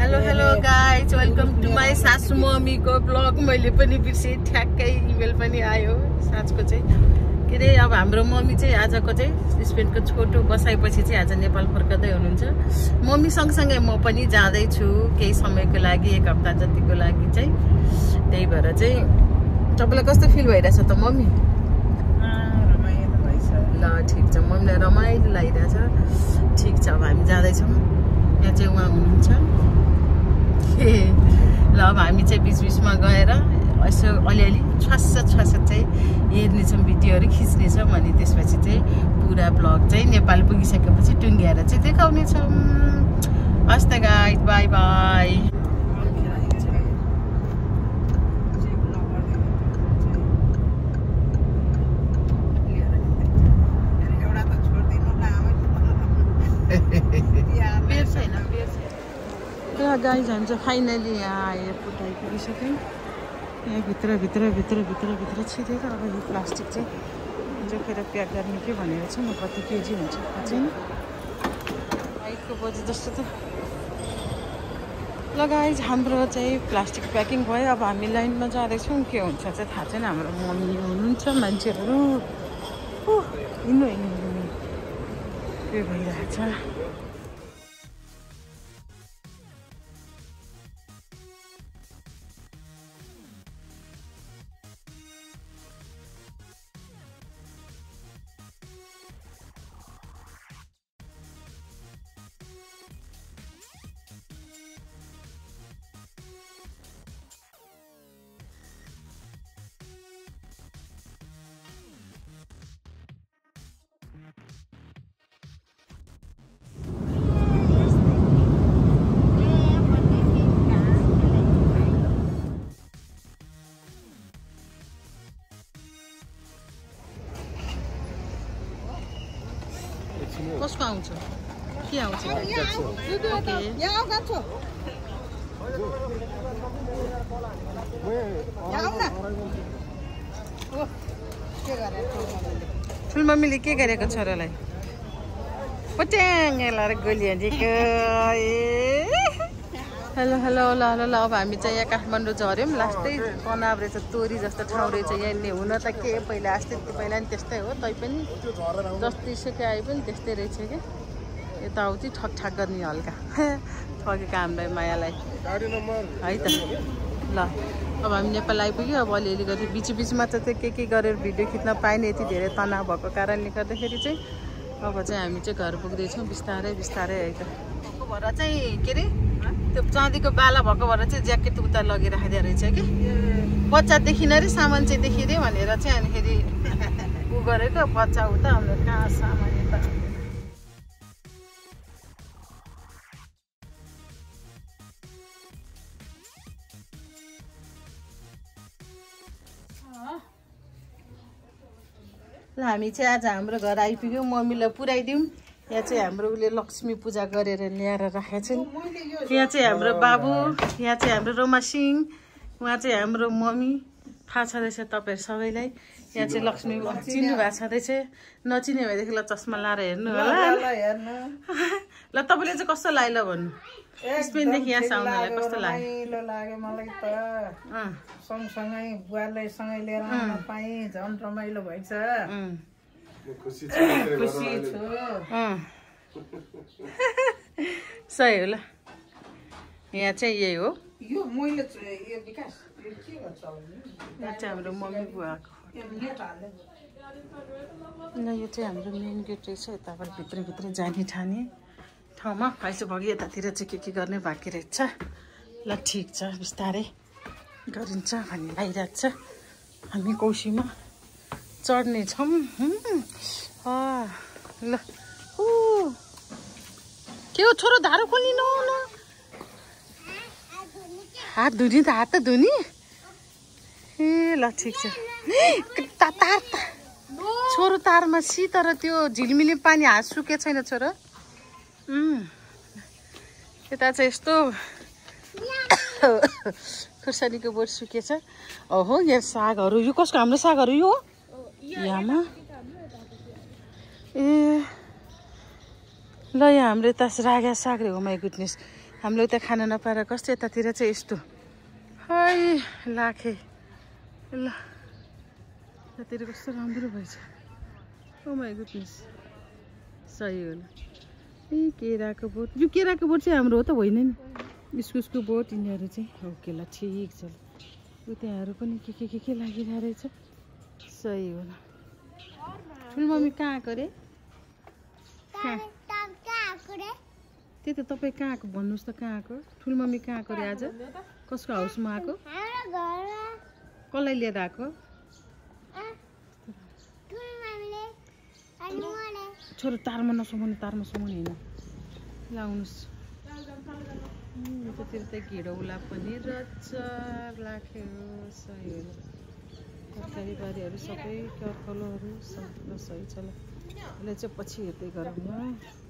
Hello guys, welcome to my सासु मम्मीको blog. मैले पनि बिर्सेँ, ठ्याक्कै इमेल पनि आयो साँझको चाहिँ। के अरे अब हाम्रो मम्मी चाहिँ आजको चाहिँ हस्बेन्डको छोटो बसाएपछि चाहिँ आज नेपाल फर्कँदै हुनुहुन्छ। मम्मी सँगसँगै म पनि जाँदैछु केही समयको लागि, 1 हप्ता जतिको लागि चाहिँ। त्यही भएर चाहिँ तपाईँलाई कस्तो फिल भइरहेछ त मम्मी? रमाइलो भइछ। ल ठिक छ, मम्मीलाई रमाइलो लागिरहेछ। ठिक छ, अब हामी जाँदैछौँ। यहाँ चाहिँ उहाँ हुनुहुन्छ। ल अब हामी चाहिँ बिचबिचमा गएर यसो अलिअलि छ्वास चाहिँ हेर्नेछौँ, भिडियोहरू खिच्नेछौँ। अनि त्यसपछि चाहिँ पुरा ब्लग चाहिँ नेपाल पुगिसकेपछि टुङ्ग्याएर चाहिँ देखाउनेछौँ। हस् त गाइज, बाई बाई। गाइज हामी चाहिँ फाइनली यहाँ एयरपोर्ट आइपुगिसक्यौँ। यहाँ भित्र छिरेर अब यो प्लास्टिक चाहिँ जोखेर प्याक गर्ने के भनेर चाहिँ म कति केजी हुन्छ चाहिँ 8 बजी जस्तो त। ल गाइज हाम्रो चाहिँ प्लास्टिक प्याकिङ भयो। अब हामी लाइनमा जाँदैछौँ, के हुन्छ चाहिँ थाहा छैन। हाम्रो मम्मी हुनुहुन्छ, मान्छेहरू हिँड्नु के भइरहेछ। कसको आउँछ, के आउँछ? ठुलमम्मीले के गरेको छोरालाई? पट्याङ्ग लाएर गोली हानेको। हेलो ल अब हामी चाहिँ यहाँ काठमाडौँ झऱ्यौँ। लास्टै तनाव रहेछ, तोरी जस्तो ठाउँ रहेछ यहाँ। हुन त के पहिला पहिला नि त्यस्तै हो, तैपनि जतिसुकै आए पनि त्यस्तै रहेछ क्या। यताउति ठकठाक गर्ने हल्का ठगेको हामीलाई मायालाई है त। ल अब हामी नेपाल आइपुग्यो। अब अलिअलि गरी बिचमा चाहिँ के गरेर भिडियो खिच्न पाएन, यति धेरै तनाव भएको कारणले गर्दाखेरि चाहिँ। अब चाहिँ हामी चाहिँ घर पुग्दैछौँ बिस्तारै है त। भएर चाहिँ के अरे त्यो चाँदीको बाला भएको भएर चाहिँ ज्याकेट उता लगिराखिदिएको रहेछ कि बच्चा देखिन अरे सामान चाहिँ देखिदियो भनेर चाहिँ। अनिखेरि उ गरेको बच्चा उता कहाँ सामान यता। ल हामी चाहिँ आज हाम्रो घर आइपुग्यौँ। मम्मीलाई पुऱ्याइदिउँ। यहाँ चाहिँ हाम्रो उसले लक्ष्मी पूजा गरेर ल्याएर राखेका छन्। यहाँ चाहिँ हाम्रो बाबु, यहाँ चाहिँ हाम्रो रोमा सिंह, उहाँ चाहिँ हाम्रो मम्मी। थाहा छ रहेछ तपाईँहरू सबैलाई। यहाँ चाहिँ लक्ष्मी चिन्नु भएको छ रहेछ। नचिने भएदेखि ल चस्मा लाएर हेर्नु होला। ल तपाईँले चाहिँ कस्तो लाग्यो भन्नु? स्पेनदेखि यहाँ आउनलाई कस्तो लाग्यो? मलाई त सँगसँगै बुवालाई सँगै लिएर आउन पाएँ, झन् रमाइलो भइछ। खुसी छु। सही हो। ल यहाँ चाहिँ यही हो। यो मैले यो विकास यो के गर्छ? यो चाहिँ हाम्रो मम्मी बुवाको। ल यो चाहिँ हाम्रो मेन गेट रहेछ। यताबाट भित्र जाने ठाने ठाउँमा फाइसो भगी यतातिर चाहिँ के गर्ने बाँकी रहेछ। ल ठिक छ, बिस्तारै गरिन्छ भन्ने लागिरहेको छ। हामी कौशीमा चढ्ने छौँ। ल के हो छोरो, धारो खोलिनु न। हात धुने त हात त धुने। ए ल ठिक छ। तार छोरो तारमा सी, तर त्यो झिलमिली पानी हात सुके छैन छोरो। यता चाहिँ यस्तो खुर्सानीको बोट सुकेछ। ओहो यहाँ सागहरू, यो कसको? हाम्रो सागहरू यो यहाँमा। ए ल यहाँ हाम्रो यता रागा साग रे। हो माई गुडनेस, हामीले उता खान नपाएर कस्तो यतातिर चाहिँ यस्तो है लाखे ल यतातिर कस्तो राम्रो भएछ ओ माई गुडनेस सही हो ल ए केराको बोट यो केराको बोट चाहिँ हाम्रो हो त होइन नि इस्कुसको बोट यिनीहरू चाहिँ ओके ल ठिक छ ल त्यहाँहरू पनि के लागिरहेको रहेछ सही हो ल ठुलो मम्मी कहाँ आएको रे त्यही त तपाईँ कहाँ आएको भन्नुहोस् त कहाँ आएको ठुलो मम्मी कहाँ आएको रे आज कसको हाउसमा आएको कसलाई लिएर आएको छोरो तारमा नसुमाउने होइन लाउनुहोस् यतातिर त घिडौला पनि रहेछ राख्यो सही हो तरकारी बारीहरू सबै कलहरू सबै सही छ ल यसलाई चाहिँ पछि हेर्दै गरौँ न